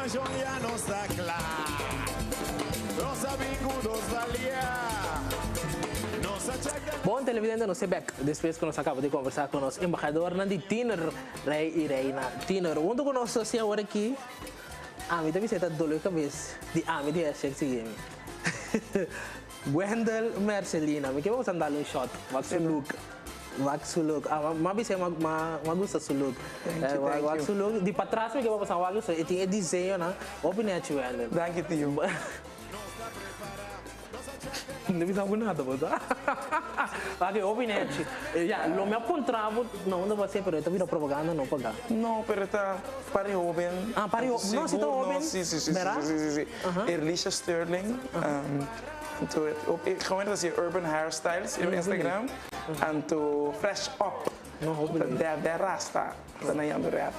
Preparashon ya nos ta kla. Nos a bin ku nos balia. Nos a chèk den. Bon televidente nos ta bek despues ku nos a kaba di kombersá ku nos embahadornan di Tiner, Rei i Reina Tiner. Huntu ku nos ta awor aki ami ta bisa e ta dolo e kabes di ami di hashtag sigui mi. Wendell Mercelina mi ke pa boso a dal un shot wak su look wak su look ah mi a bisa mi a gusta su look wak su look di patras mi ke pa boso a wak e tin e diseñonan hopi nechi Wendell. Danki tio. No bisa bo nada bo sa. Wak e hopi nechi. Ya lo mi a puntra bo na unda bo a hacié pero e ta bira propaganda no paga. No pero e ta pa di hoben. Ah pa di hoben no si ta hoben. Si si si Bera? si si si Erlisha Sterling anto e gewoon ta haci urban hairstyles riba Instagram anto fresh up ta dèdè rasta ta na yambe red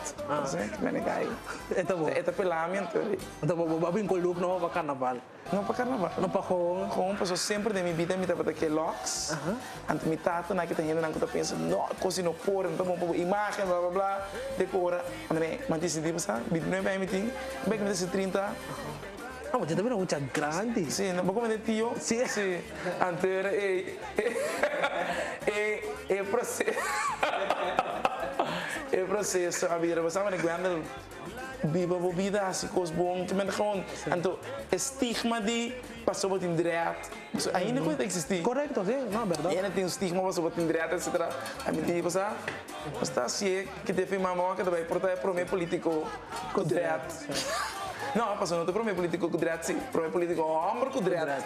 mene gai e ta pela mi anto. Anto bo a bin cu look nobo pa carnaval. No pa carnaval. No pa gewoon. Gewoon paso semper den mi bida mi tabata ke locks. Anto mi tata nan kita hendenan ku ta pensa no kos di no por no ta bon pa bo imagen bla bla bla decora. Anto mi a disidi bo sa 29 aña mi tin bek mi ta hasi 30. Ah bo ta bira mucha grandi. Si bo come den tio. Si. Si anto era e e e proceso e proceso a bira bo sa manera Gwendel. Biba bo bida hasi kos bon ta mende gewoon anto e stigma di pasobra bo tin dread pasobra ainda ku e ta existi. Korekto si no berdad. Ainda tin un stigma pasobra bo tin dread etcetera ami di bo sa bo sta hacié ki te firma bo ke ta bai por ta e prome politico ku dread no pasobra no ta e prome politico ku dread si prome politico homber ku dread.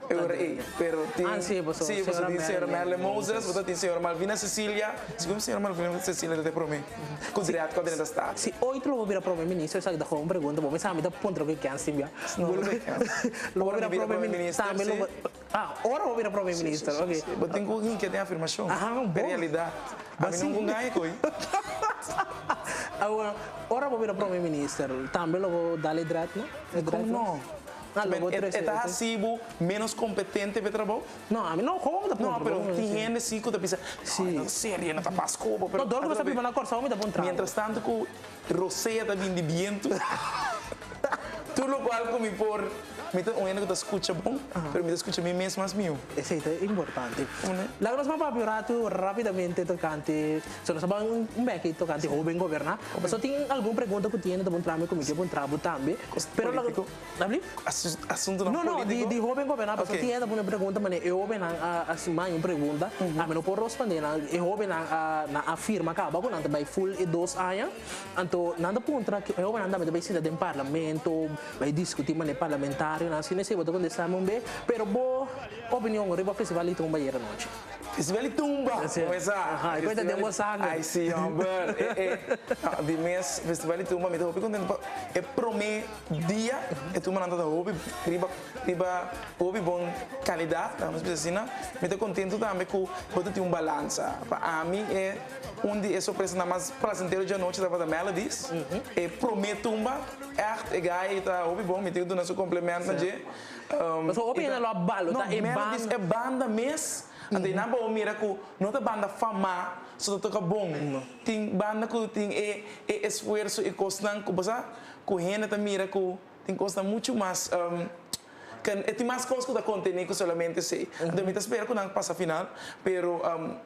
E ora ei, pero tin, Ah, sí, pasobra sí, pasobra tin señora señora Merle Merle Moses, bo ta tin señora Malvina Cecilia, segun señora Malvina Cecilia ta te prome ku dread ku a drenta stad. Si oito lo bo bira prome minister, esaki ta gewoon un pregunta, bo mester ami ta puntra ku e kens tin bia. No, no ta kens. Lo bo Ora bira mi bira prome prome minister, minister, tambe lo sí. bo, ah, ora bo bira prome Sí, sí, minister, sí, ok. sí. Bo tin ku hinkia den afirmashon, Aha, e bon. realidat. Ami no ku ngaña koe. Awor, ora bo bira prome minister, tambe lo bo dal e dread no? E Kon dread no? no? Ah, lo bo E trese ta hasi bo menos kompetente pa e trabou? No, ami no komo mi ta puntra. No, pero tin hende si ku ta bisa, no, e ta serio, e no ta pas kobo. No, dor ku bo sa biba na Kòrsou mi ta puntra bo. Mientras tanto ku rosea ta bin di bientu, tur lokual ku mi por, mi ta un hende ku ta skucha bon, pero mi ta skucha mi mes mas miu. Esei ta importante. Laga nos papia un ratu rapidamente tokante, so nos a bai un beki tokante hoben goberná. Pasobra tin algun pregunta ku tin hende ta puntra mi ku mi ke puntra bo tambe. Pero laga. Abli? Asuntunan No, no, di polítiko? di hóben goberná, pasobra Oké. tin hende a pone pregunta manera e hóbennan a hasi mai un pregunta, ami no por rospondé nan, e hóbennan a nan a firma kaba ku nan ta bai ful e dos aña, anto nan ta puntra e hóbennan tambe ta bai sinta den parlamento, bai diskutí manera parlamentarionan, asina esei bo ta kontestá mi un be, pero bo opinion riba festival di tumba ayer anochi? Festival di tumba! Sí. Kumesa! Aha, e cuenta den bo sanger. Ay sí, homber. E, e, no, di mes Festival di Tumba mi ta hopi contento pa e prome dia e tumbanan ta hopi riba riba hopi bon calidad, laga nos bisa asina. Mi ta contento tambe cu bo ta tin un balansa. Pa ami e un di e sorpresanan mas placentero djanochi tabata Melodies. E prome tumba, echt e guy ta hopi bon, mi tin cu duna su compliment na dje. Pasobra hopi hende lo a balota No, e Melodies banda. e banda mes, anto e nan pa bo mira ku no ta banda famá so ta toka bon. Tin banda ku tin e e esfuerso i kosnan ku bo sa ku hende ta mira ku tin kosnan muchu mas e tin mas kos ku ta kontení ku solamente esei. Anto mi ta spera ku nan pasa final, pero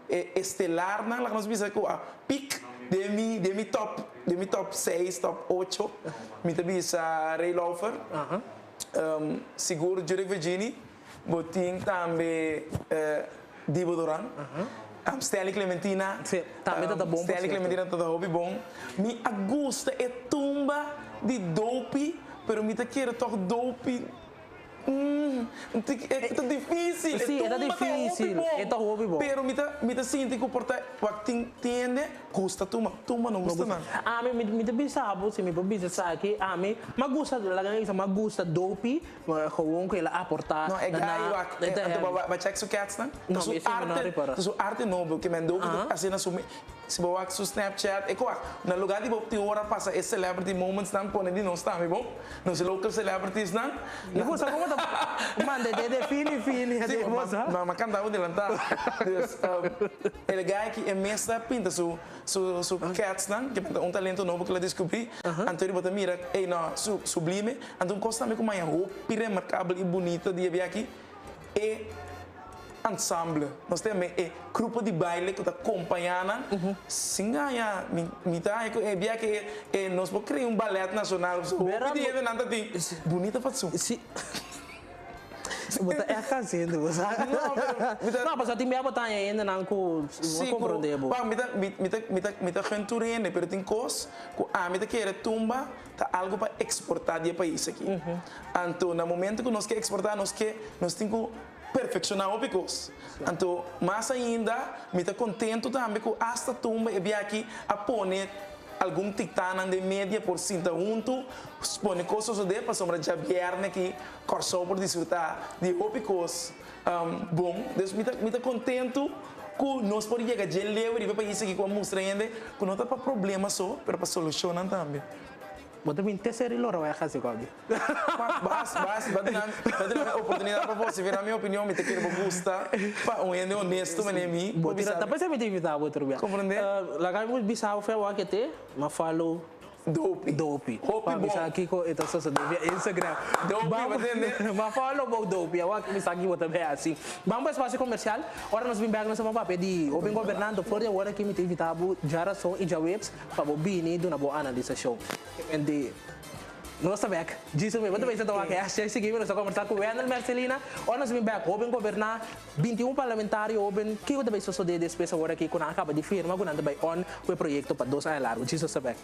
e estelarnan laga nos bisa ku a pik den mi den mi top den mi top seis top ocho mi ta bisa Ray Lauffer. Sigur Judith Virgini, bo tin tambe Dibo Duran, Stanley Clementina, Sí, tambe ta ta bon por Stanley cierto. Clementina ta ta hopi bon. Mi a gusta e tumba di Dopie, pero mi ta kere tog Dopie, e ta dificil, Sí, e e ta tumba ta hopi dificil, bon, e ta hopi bon. pero mi ta mi ta sinti ku por ta wak tin tin hende gusta tumba, tumba no gusta nan. Ami mi mi ta bisa bo si mi por bisa esaki ami m'a gusta laga mi bisa m'a gusta Dopie gewoon ku el a aporta No e na guy wak e ta anto bo a check su cats nan? No Ta su mi esei mi no a arte ripara. ta su arte nobo ke men Dopie ta hasi na su. Si bo wak su Snapchat, e wak. Na lugá di bo tin ora pasa e celebrity moments nan pone di nos tambe, bon? Nos local celebrities nan. Mi gusta kon ta manda de fini fini. Si, ma ma kanta bo delantá. Dus, e guy aki e mes ta pinta su cats nan, ke un talento nobo ku el a deskubrí. Anto bo ta mira, ey no, sublime. Anto un kos tambe ku maña hopi remarkabel i bunita di e bia aki, e ensemble. Nos ta yama e grupo di baile ku ta kompañá nan. Sin gaña, mi ta haña ku e bia aki e nos por krea un balèt nashonal. So hopi di hende nan ta tin bunita fatsun. Si. Bo ta ègt haciendo, bo sa. No, pero mi ta No, pasobra tin bia bo ta haña hendenan ku no komprondé bo. Pa, mi ta gun tur hende, pero tin kos ku ami ta kere tumba ta algu pa eksportá di e pais aki. Anto na momento ku nos ke eksportá nos ke nos tin ku perfekshoná hopi kos. Anto mas ainda mi ta kontentu tambe ku asta tumba e bia aki a pone algun titanan den media por sinta huntu pone kos sosodé pasobra djabièrnè aki Kòrsou por disfrutá di hopi kos bon. Dus mi ta kontentu ku nos por yega dje leu riba e pais aki ku a mustra hende ku no ta pa problema so pero pa solushonnan tambe. Bo ta bin tercer y lora wak hasi kobi. Bas, bas, ba duna, ba duna mi oportunidad pa vociferar mi opinion, mi ta kere bo gusta pa un hende honesto manera mi por bisa. Ta pensa mi ta invita bo otro bia. Comprende? Laga mi bisa bo fe awor ke te, ma follow Dopie. Dopie. Hopi Pa bon. bisa kiko e ta sosode via Instagram. Dopie, bo tende? Ma follow bo Dopie, awor mi sa ki bo ta bay hasi. Ban pa espacio comercial, ora nos bin bek nos ta ban papia di hoben gobernando. For di awor aki mi ta invita bo djarason y djaweps pa bo bini duna bo analisashon. Di nos ta bek. Jesus mi, bo ta bisa ta wak hashtag sigui mi, nos ta kombersá ku Wendell Mercelina. Ora nos bin bek, hoben goberná, 21 parlamentario hoben, kiko ta bai sosodé despues awor aki ku nan a kaba di firma ku nan ta bai on ku e proyekto pa 2 aña largu? Jesus ta bek.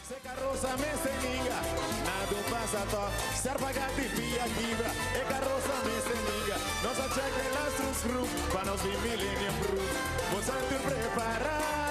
Se carroza me se ninga, nada pasa to, serpaga di pia kibra, e carroza me se ninga, nos a check the last group, pa nos bin millennium proof, bo santo prepara.